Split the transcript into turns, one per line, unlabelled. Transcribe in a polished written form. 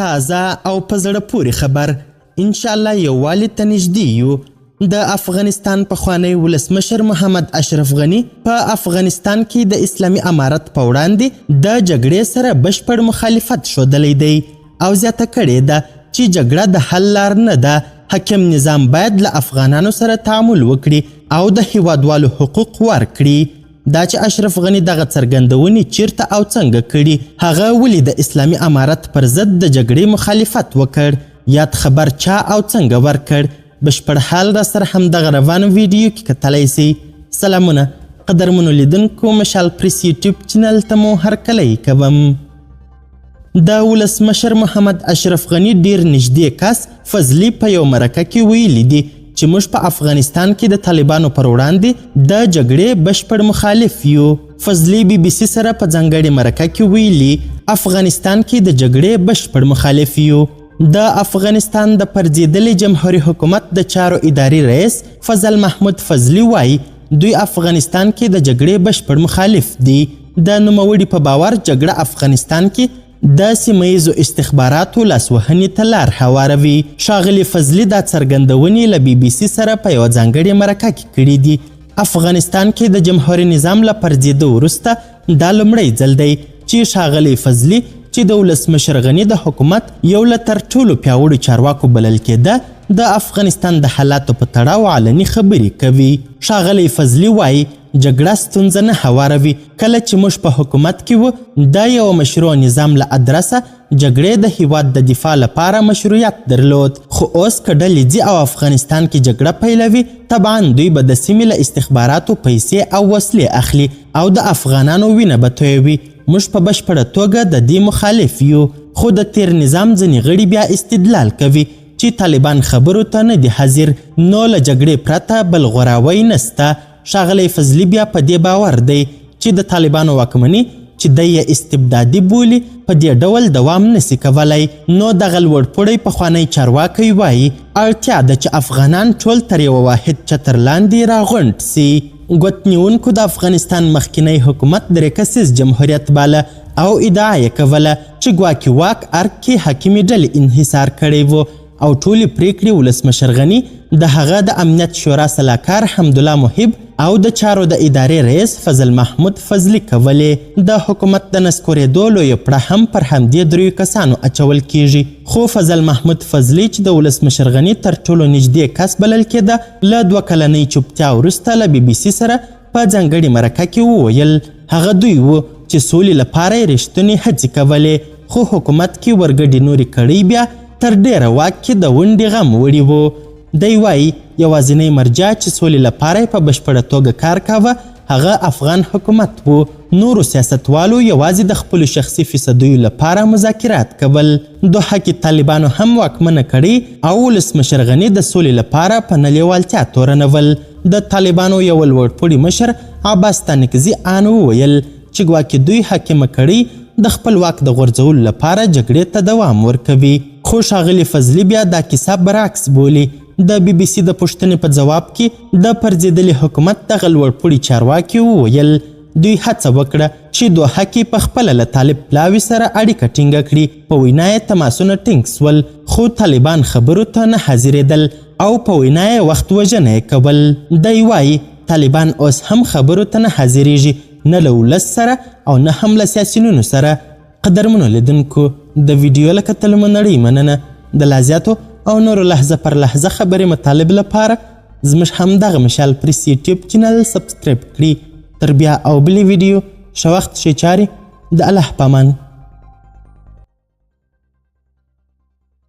تازه او په زړه پورې خبر. انشاءالله یووالي ته نږدې یو. د افغانستان پخوانی ولسمشر محمد اشرف غني په افغانستان کې د اسلامي امارت په وړاندې د جګړې سره بشپړ مخالفت ښودلی دی او زیاته کړې ده چې جګړه د حل لار نه ده. حاکم نظام باید له افغانانو سره تعامل وکړي او د هیوادوالو حقوق ورکړي. دا چې اشرف غني دغه څرګندونې چیرته او څنګه کړي، هغه ولې د اسلامي امارت پر ضد د جګړې مخالفت وکړ، یاد خبر چا او څنګه ورکړ، بشپړ حال را سره همدغه روانه ویډیو کې کتلی سئ. سلامونه قدرمنو لیدونکو، مشال پریس یوټیوب چینل ته مو هرکلی کوم. د ولسمشر محمد اشرف غني ډیر نږدې کس فضلي په یو مرکه کې ویلي دي چې موږ په افغانستان کې د طالبانو پر وړاندې د جګړې بشپړ مخالف یو. فضلي بي بي سي سره په ځانګړې مرکه کې ویلي، افغانستان کې د جګړې بشپړ مخالف یو. د افغانستان د پرځېدلي جمهوري حکومت د چارو اداري رئیس فضل محمود فضلي وایي، دوی افغانستان کې د جګړې بشپړ مخالف دي. د نوموړي په باور جګړه افغانستان کې د سیمه ییزو استخباراتو لاسوهنې ته لار هواروي. ښاغلي فضلي دا څرګندونې له بي بي سي سره په یوه ځانګړې مرکه کې کړې دي. افغانستان کې د جمهوري نظام له پرځېدو وروسته دا لومړی ځل دی چې ښاغلی فضلي، چې د ولسمشر غني د حکومت یو له تر ټولو پیاوړو چارواکو بلل کېده، د افغانستان د حالاتو په تړاو علني خبرې کوي. ښاغلی فضلي وايي، جګړه ستونزه نه هواروي. کله چې موږ په حکومت کې وو، د یوه مشروع نظام له ادرسه جګړې د هیواد د دفاع لپاره مشروعیت درلود، خو اوس که ډلې ځي او افغانستان کې جګړه پیلوي، طبعا دوی به د سیمې له استخباراتو پیسې او وسلې اخلي او د افغانانو وینه به تویوي. موږ په بشپړه توګه د دې مخالف یو. خو د تیر نظام ځینې غړي بیا استدلال کوي چې طالبان خبرو ته نه دي حاضر، نو له جګړې پرته بل غوراوی نسته. ښاغلی فضلي بیا په دې باور دی چې د طالبانو واکمني، چې دی یې استبدادي بولي، په دې ډول دوام نسی کولای. نو دغه لوړپوړی پخوانی چارواکی وایي، اړتیا ده چې افغانان ټول تر یوه واحد چتر لاندې راغونډ سي. ګوت نیونکو د افغانستان مخکینی حکومت درې کسیز جمهوریت باله او ادعا یې کوله چې ګواکې واک ارګ کې حاکمې ډلې انحصار کړی وو او ټولې پریکړې ولسمشر غني، د هغه د امنیت شورا سلاکار حمدالله محب او د چارو د ادارې رئیس فضل محمود فضلي کولې. د حکومت د نسکورېدو لویه پړه هم پر همدې دریو کسانو اچول کیږي. خو فضل محمود فضلي، چې د ولسمشر غني تر ټولو نږدې کس بلل کېده، له 2 کلنۍ چوپتیا وروسته له بي بي سي سره په ځانګړې مرکه کې وویل، هغه دوی وو چې سولې لپاره یې رښتونې هڅې کولې، خو حکومت کې ورګډې نورې کړۍ بیا تر ډېره واک کې د ونډې غم وړي وو. دی وایي، یوازینۍ مرجع چې سولې لپاره یې په بشپړه توګه کار کاوه، هغه افغان حکومت وو. نورو سیاستوالو یوازې د خپلو شخصي فیصدیو لپاره مذاکرات کول. دوحه کې طالبانو هم واکمنه کړۍ او ولسمشر غني د سولې لپاره په نه لیوالتیا تورنول. د طالبانو یو لوړپوړي مشر عباس ستانکزي آن وویل چې ګواکې دوی حاکمه کړۍ د خپل واک د غورځولو لپاره جګړې ته دوام ورکوي. خو ښاغلي فضلي بیا دا کیسه برعکس بولي. د بي بي سي د پوښتنې په ځواب کې د پرځېدلي حکومت دغه لوړپوړي چارواکي وویل، دوی هڅه وکړه چې دوحه کې په خپله له طالب پلاوي سره اړیکه ټینګه کړي. په وینا یې تماسونه ټینګ سول، خو طالبان خبرو ته نه حاضرېدل او په وینا یې وخت وژنه یې کول. دی وایي، طالبان اوس هم خبرو ته نه حاضرېږي، نه له ولس سره او نه هم له سیاسیونو سره. قدرمنو لیدونکو، د ویډیو له کتلو مو نړۍ مننه. د لا زیاتو او نورو لحظه پر لحظه خبري مطالب لپاره زموږ همدغه مشال پریس یوټیوب چینل سبسکرایب کړي. تر بیا او بلې ویډیو، ښه وخت، ښې چارې، د الله پامان.